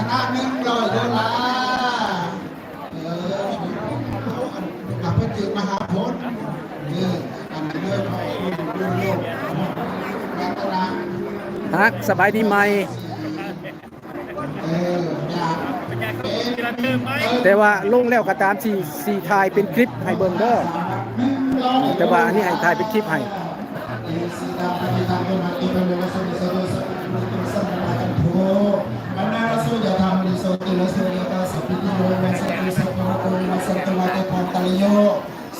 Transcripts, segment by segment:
ລະໜຶ່ງຮ້ອຍໂດລາ. ເອີ ອັນ ອັນ ເພິ່ນຖືກມະຫາພົນ ເອີ ອັນເລີຍເພາະເພິ່ນຢູ່ໂລກລັດຕະນະ. ຮັກ ສະບາຍດີໃໝ່. ເອີ ຢາກ ແຕ່ວ່າລົງແລ້ວກໍຕາມ ຊິ ຊິຖ່າຍເປັນຄລິບໃຫ້ເບິ່ງເດີ ແຕ່ວ່າອັນນີ້ໃຫ້ຖ່າຍເປັນຄລິບໃຫ້.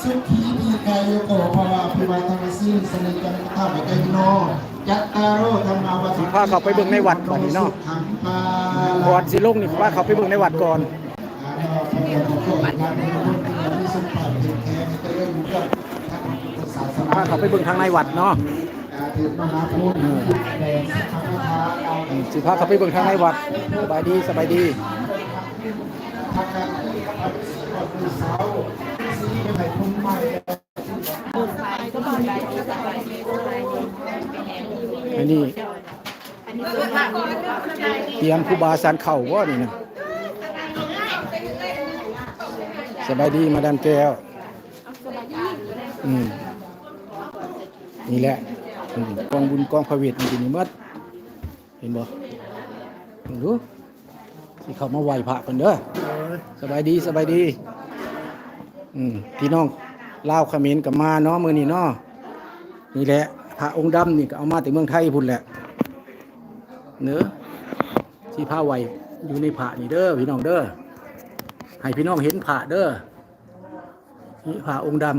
ສຸຂີ ດີກາຍຸໂກ ພະວະ ອະພິວາທະນະສີລິສະນິຈັງ ທາວະໄກໂນ ຈັດຕາໂຣ ທຳມາວັດ ຊິພາເຂົ້າໄປເບິ່ງໃນວັດບັດນີ້ເນາະ ກ່ອນຊິລົງນີ້ ພາເຂົ້າໄປເບິ່ງໃນວັດກ່ອນ. ພາເຂົ້າໄປເບິ່ງທາງໃນວັດເນາະ ອືມ ຊິພາເຂົ້າໄປເບິ່ງທາງໃນວັດ. ສະບາຍດີ ສະບາຍດີ. ອັນນີ້ຕຽມຄູບາສັນເຂົ້າບໍ່ນີ້ນະ? ສະບາຍດີມາດາມແກ້ວ. ອືມ ນີ້ແຫຼະ ອືມ ກອງບຸນກອງພະເວດຢູ່ນີ້ໝົດ ເຫັນບໍ່? ເບິ່ງດູ ຊິເຂົ້າມາໄຫວ້ພະກ່ອນເດີ. ໂດຍ ສະບາຍດີ ສະບາຍດີ. ອືມ ພີ່ນ້ອງລາວຂະເໝນກໍມາເນາະ ມື້ນີ້ເນາະ. ນີ້ແຫຼະ ພະອົງດຳນີ້ກໍເອົາມາແຕ່ເມືອງໄທພຸ້ນແຫຼະເນີ. ຊິພາໄຫວ້ຢູ່ໃນພະນີ້ເດີ ພີ່ນ້ອງເດີ ໃຫ້ພີ່ນ້ອງເຫັນພະເດີ ນີ້ພະອົງດຳ.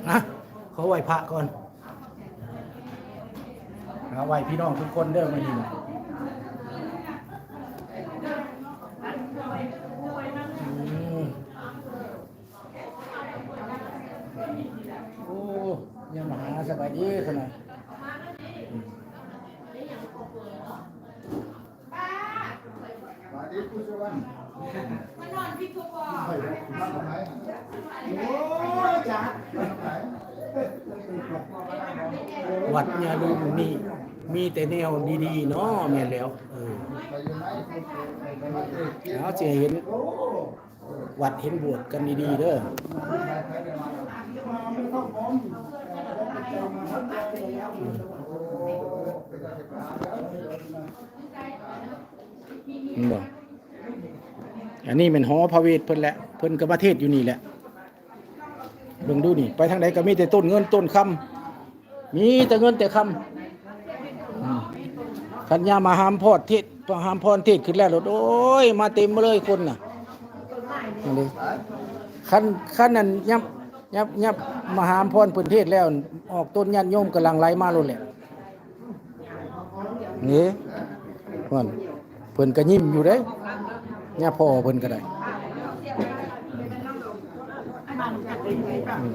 ອ່ະ ຂໍໄຫວ້ພະກ່ອນ ອ່ະ ໄຫວ້ພີ່ນ້ອງທຸກຄົນເດີ ມື້ນີ້ນະ. ອືມ ໂອ້ ຍາມມາຫາ ສະບາຍດີຊະນະ. ວັດຍາລຶງນີ້ມີແຕ່ແນວດີໆເນາະ. ແມ່ນແລ້ວ ເອີ ເຮົາຊິໃຫ້ເຫັນ ວັດເຫັນໂບດກັນດີໆເດີ. ເຫັນບໍ່? ອັນນີ້ແມ່ນຫໍພະເວດເພິ່ນແຫຼະ ເພິ່ນກໍມາເທດຢູ່ນີ້ແຫຼະ. ເບິ່ງດູນີ້ ໄປທາງໃດກໍມີແຕ່ຕົ້ນເງິນຕົ້ນຄຳ. ມີແຕ່ເງິນແຕ່ຄຳ. ອືມ ຄັນຍາມມະຫາມພອນເທດ ມະຫາມພອນເທດຂຶ້ນແລ້ວໂລດ ໂອ້ຍ ມາເຕັມມາເລີຍຄົນນະ. ອັນນີ້ ຄັນ ຄັນນັ້ນ ຍາມ ຍາມ ຍາມມະຫາມພອນເພິ່ນເທດແລ້ວ ອອກຕົນຍາດໂຍມກໍຫຼັ່ງໄຫຼມາໂລດແຫຼະ. ນີ້ ເພິ່ນ ເພິ່ນກໍຍິ້ມຢູ່ເດ້ ຍາພໍ່ເພິ່ນກໍໄດ້. ອືມ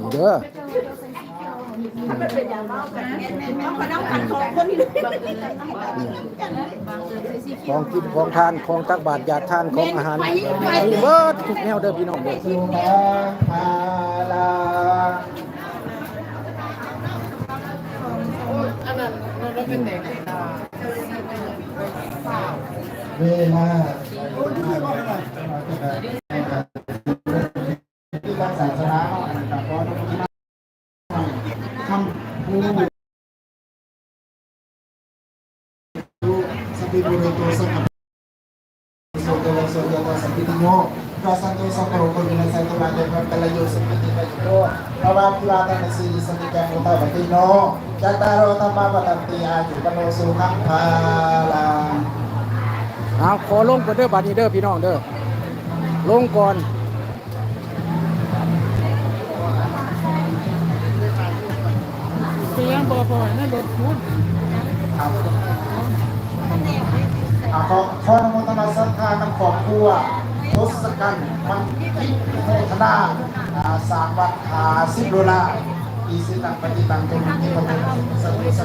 ນີ້ເດີ ຂອງກິນຂອງທານ ຂອງຕັກບາດຢາດທານ ຂອງອາຫານ ມີເບິດທຸກແນວເດີພີ່ນ້ອງເດີ. ເວລາ ທາງສາສະໜາເຮົາ ອັນນັ້ນກໍຂໍຄຳພູ ສະປິໂມເຣໂຕ ສັກກະ ໂສໂຕ ໂສໂຕ ສັກກິຕິໂຍ ກະສັນໂຕ ສັກກະໂຣ ໂກວິນະສັນໂຕ ມາເຕ ພັນຕະລະໂຍ ສຸກິຕິກາຍຸໂກ ພະວາພິວາທະນະສີລິສະນິຈັງ ໂອຕາປະຕິໂນ ຈັດຕາໂຣ ທຳມາວັດທັນຕິ ອາຍຸວັນໂນ ສຸຂັງ ພະລັງ. ເອົາ ຂໍລົງກ່ອນເດີ ບາດນີ້ເດີ ພີ່ນ້ອງເດີ ລົງກ່ອນ. ເປັນຫຍັງບໍ່ ພໍ່ ໃນລົດພຸ້ນ? ອ່າ ຂໍ ຂໍອະນຸໂມທະນາສັດທານຳຄອບຄົວ ທົດສະກັນ ມັນພິໂມທະນາ ອ່າ ສ້າງວັດ ຫ້າສິບໂດລາ ອິຊິຕັງ ປະຕິຕັງ ຕຸມ ຕິປະຕຸມ ສັນຕິ ສັນຕິ